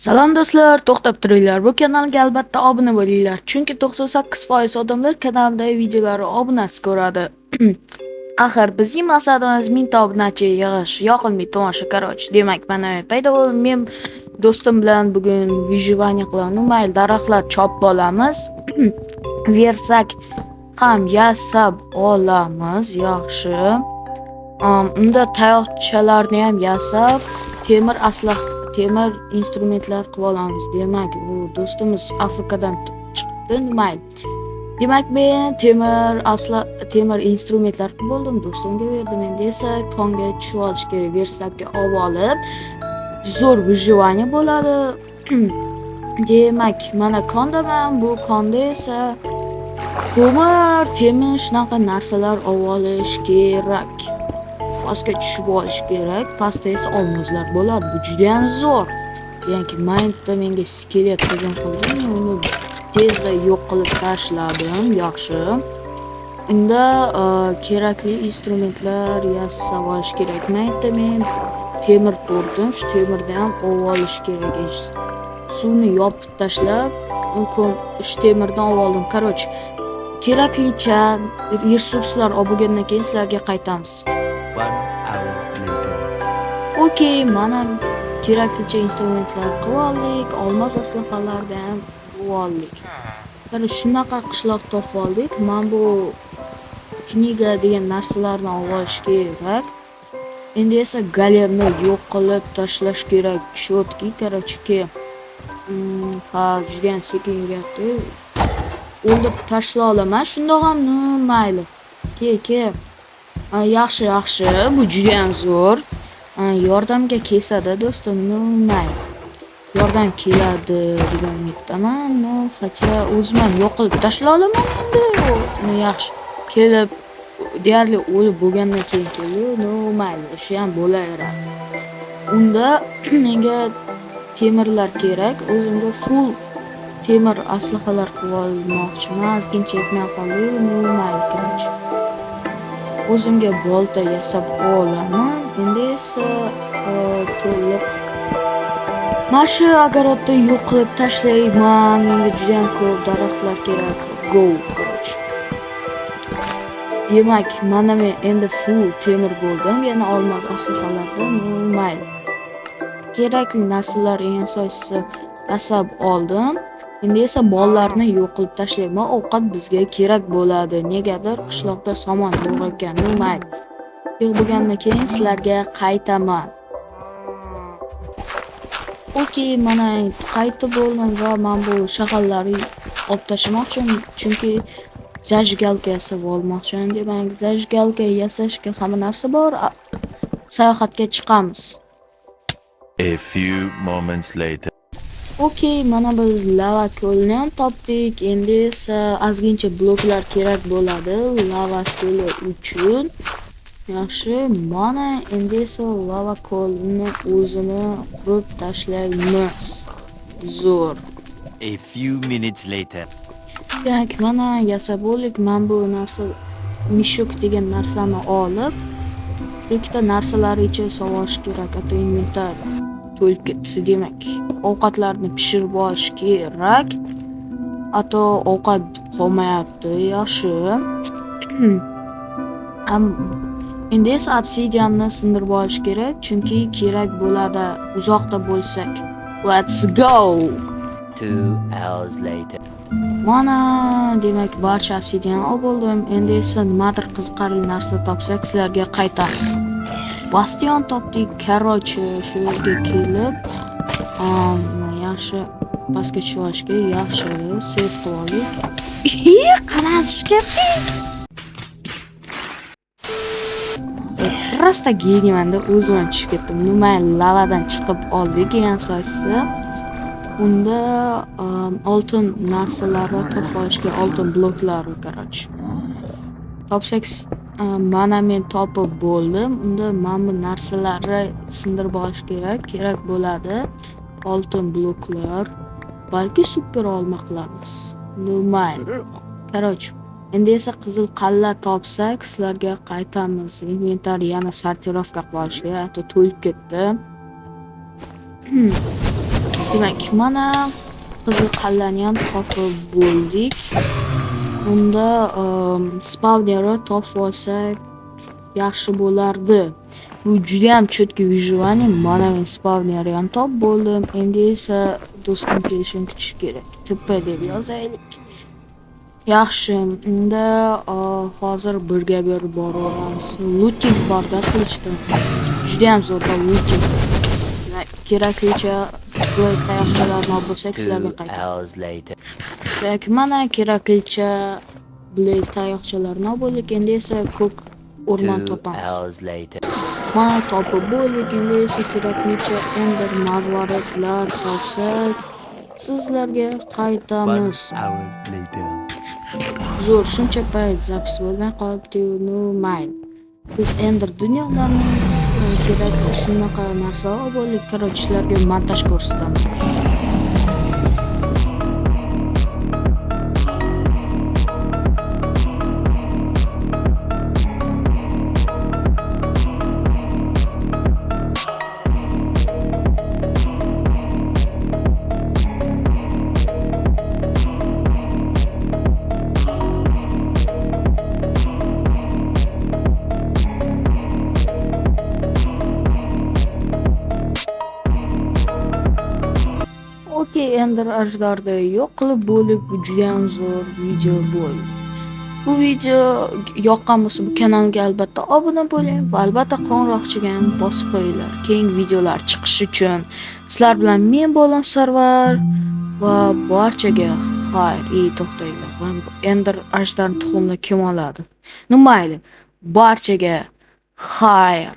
Salom do'stlar, to'xtab turinglar. Bu kanalga albatta obuna bo'linglar. Chunki 98% odamlar kanalimdagi videolarni obunasiz ko'radi. Axir bizning maqsadimiz 1000 ta obunachi yig'ish, yoqimli tomosha, короче. Demak, mana paydo bo'ldim. Men do'stim bilan bugun выживание qilaman. Ну, mayli, daraxtlar chopib olamiz. Верстак ham yasab olamiz, yaxshi. Unda tayoqchalarni ham yasab, temir aslah, temir instrumentlar qilib olamiz. Demak, bu do'stimiz Afrikadan chiqibdi, mayli. Demak, men temir asla temir instrumentlar qilib bo'ldim, do'stimga berdim. Endi esa konga tushib olish kerak, верстак ka olib olib, zo'r выживание bo'ladi. Demak, mana kondaman, bu konda esa ko'mir, temir, shunaqa narsalar olib olish kerak. Pastga tushib olish kerak. Pastda esa olmoslar bo'ladi. Bu judayam zo'r. Ya'ni mayntda menga skelet hujum qildi. Men uni tezda yo'q qilib tashladim. Yaxshi. Unda kerakli instrumentlar yasab olish kerak. Mayntda men temir ko'rdim. Shu temirni ham olib olish kerak. Suvni yopib tashlab, shu temirdan olib oldim. Короче, keraklicha resurslar olib bo'lgandan keyin sizlarga qaytamiz. One hour later. Okey, mana keraklicha instrumentlar qilib oldik, olmos aslahalarni ham qilib oldik. Mana shunaqa qishloq topib oldik. Mana bu книга degan narsalarni olib olish kerak. Endi esa golemni yo'q qilib tashlash kerak. Чётки, короче, ke. Ha, judayam sekin yuryapti. O'ldirib tashlay olaman. Shundoq ham, ну, mayli. Ke, ke. Ha, yaxshi, yaxshi. Bu judayam zo'r. Ha, yordamga kelsa-da do'stim, ну, mayli. Yordam keladi degan umiddaman. Ну, хотя o'zim ham yo'q qilib tashlay olaman endi. Ну, yaxshi. Kelib deyarli o'lib bo'lgandan keyin keldi. Ну, mayli, shu ham bo'laveradi. Unda menga temirlar kerak. O'zimga full temir aslahalar qilib olmoqchiman. Ozgincha yetmay qoldi. Ну, mayli, короче. O'zimga bolta yasab olaman. Endi esa to'liq mana shu огород ni yo'q qilib tashlayman. Menga judayam ko'p daraxtlar kerak. Go, короче. Demak, mana men endi full temir bo'ldim. Yana olmos aslahalarda, ну, mayli. Kerakli narsalar, eng asosiysi, yasab oldim. Endi esa mollarni yo'q qilib tashlayman. Ovqat bizga kerak bo'ladi. Negadir qishloqda somon yo'q ekan. Ну, mayli. Yo'q bo'lgandan keyin sizlarga qaytaman. Okey, mana qaytib bo'ldim va men bu shag'allarni olib tashlamoqchiman, chunki зажигалка yasab olmoqchiman. Demak, зажигалка yasashga hamma narsa bor. Sayohatga chiqamiz. A few moments later. Okey, mana biz lava ko'lini ham topdik. Endi esa ozgincha bloklar kerak bo'ladi lava ko'li uchun. Yaxshi, mana endi esa lava ko'lini o'zini qurib tashlaymiz. Zo'r. A few minutes later. Demak, mana yasab bo'ldik. Mana bu narsa, мешок degan narsani olib, bir ikkita narsalar ichiga solish kerak, а то inventar to'lib ketdi. Demak, ovqatlarni pishirib olish kerak. А то ovqat qolmayapti. Yaxshi. Endi esa obsidianni sindirib olish kerak, chunki kerak bo'ladi uzoqda bo'lsak. Let's go! 2 hours later. Mana, demak, barcha obsidian olib bo'ldim. Endi esa nimadir qiziqarli narsa topsak, sizlarga qaytamiz. Bastion topdik. Короче, shu yerga kelib, yaxshi pastga tushib olishga yaxshi save qilib oldik. Qanaqa tushib ketdik? Просто гений manda, o'zim ham tushib ketdim. Ну, mayli, lavadan chiqib oldik, eng asosiysi. Unda oltin narsalarni topib olishga, oltin bloklar, короче. Topsak, mana men topib bo'ldim. Unda mana bu narsalarni sindirib olish kerak, kerak bo'ladi. Oltin bloklar. Balki super olma qilarmiz. Ну, mayli. Короче, endi esa qizil qalla topsak, sizlarga qaytamiz. Inventar yana сортировка qilib olish kerak, а то to'lib ketdi. Demak, mana qizil qallani ham topib bo'ldik. Unda spawnerni topib olsak yaxshi bo'lardi. Bu juda ham чёткий выживание. Mana men spawnerni ham topib bo'ldim. Endi esa do'stim kelishini kutish kerak. TP deb yozaylik. Yaxshi, unda hozir birga bir boraveramiz. Looting borda qilichda. Juda ham zo'rda looting. Demak, keraklicha blaze tayoqchalarni olib bo'lsak, sizlarga Two qaytaman. hours later. Demak, mana keraklicha blaze tayoqchalarni olib bo'ldik. Endi esa ko'k o'rmon Two topamiz. hours later. Mana topib bo'ldik. Endi esa keraklicha ender marvaridlar topsak, sizlarga One qaytamiz. hour later. Zo'r, shuncha payt запись bo'lmay qolibdi-yu, ну mayli. Biz ender dunyodamiz, kerakli shunaqa narsa olib bo'ldik. Короче, sizlarga montaj ko'rsataman. Okey, Ender ajdarni yo'q qilib bo'ldik. Bu judayam zo'r video bo'ldi. Bu video yoqqan bo'lsa, bu kanalga albatta obuna bo'ling va albatta qo'ng'iroqchaga ham bosib qo'yinglar. Keyingi videolar chiqishi uchun. Sizlar bilan men bo'ldim Sarvar va barchaga xayr. И to'xtanglar. Man bu Ender ajdarni tuxumini kim oladi? Ну mayli. Barchaga xayr.